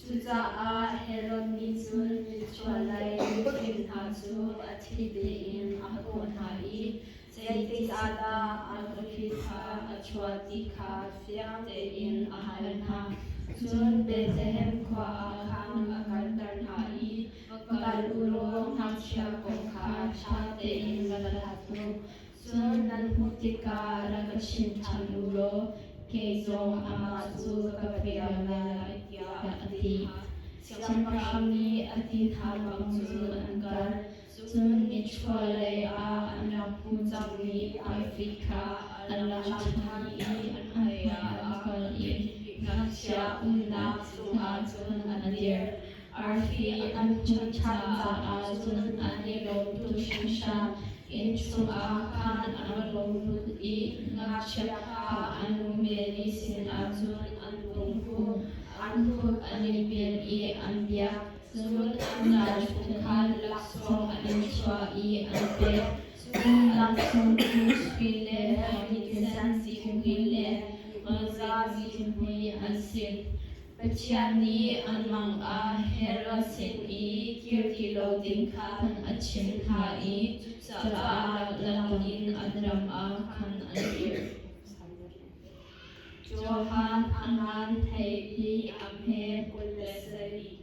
Cucaah Herod nih cun nichuahlei mifim hna cu a thli tein a kawh hna i zeitik ah dah arfi kha a chuah ti kha fiang tein a hal hna. Cun Bethlehem khua ah khan a kalter hna i, Va kal u law ngakchia kong kha ṭha tein va hlat u. Cun nan hmuh tikah rak ka chim ṭhan u law kei zong amah cu ka va bia lai, tiah a ti. Siangpahrang nih a ti hna bang cun an kal. Cun nichuahlei ah an rak hmuh cangmi arfi kha an lang ṭhan i an hmaiah an kal i ngakchia umnak cungah cun an dir. Arfi an hmuh ṭhan caah cun an i lawm tuk hringhran. Inn chungah khan an va lawm lut i ngakchia kha an nu Mary sinah cun an vung hmuh. An kut an i bil i an biak. Cun an ral chung khan laksawng an i chuah i an pek. Cun laksawng cu sui le frankincense zihmui le mawza zihmui an si. Pathian nih an mang ah Herod sin i kir ti lo ding khan a chimh hna i cucaah lam in an ram ah khan an kir. Johan a ngan theih i a hme 27.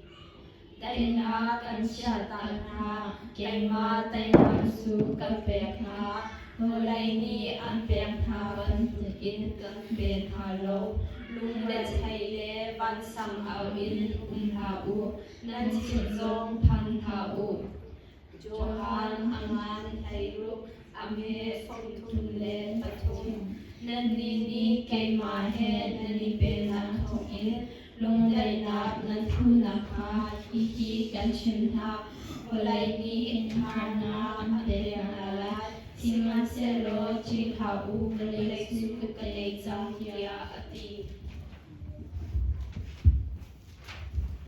Daihnak kan chiahtak hna, keimah daihnak cu ka pek hna. Vawlei nih an pek hna bantukin kan pe hna lo. Lungrethei le vansang au in um hlah u, nan thin zong phan hlah u. Johan a ngan 16, a hme 33. Nannih nih keimah he nan i penak thawngin lungdaihnak nan hmuh nakhnga hihi kan chimh hna. Vawlei nih harnak an pek hna lai, sihmanhsehlaw ṭih hlah u, vawlei cu ka tei cang, tiah a ti.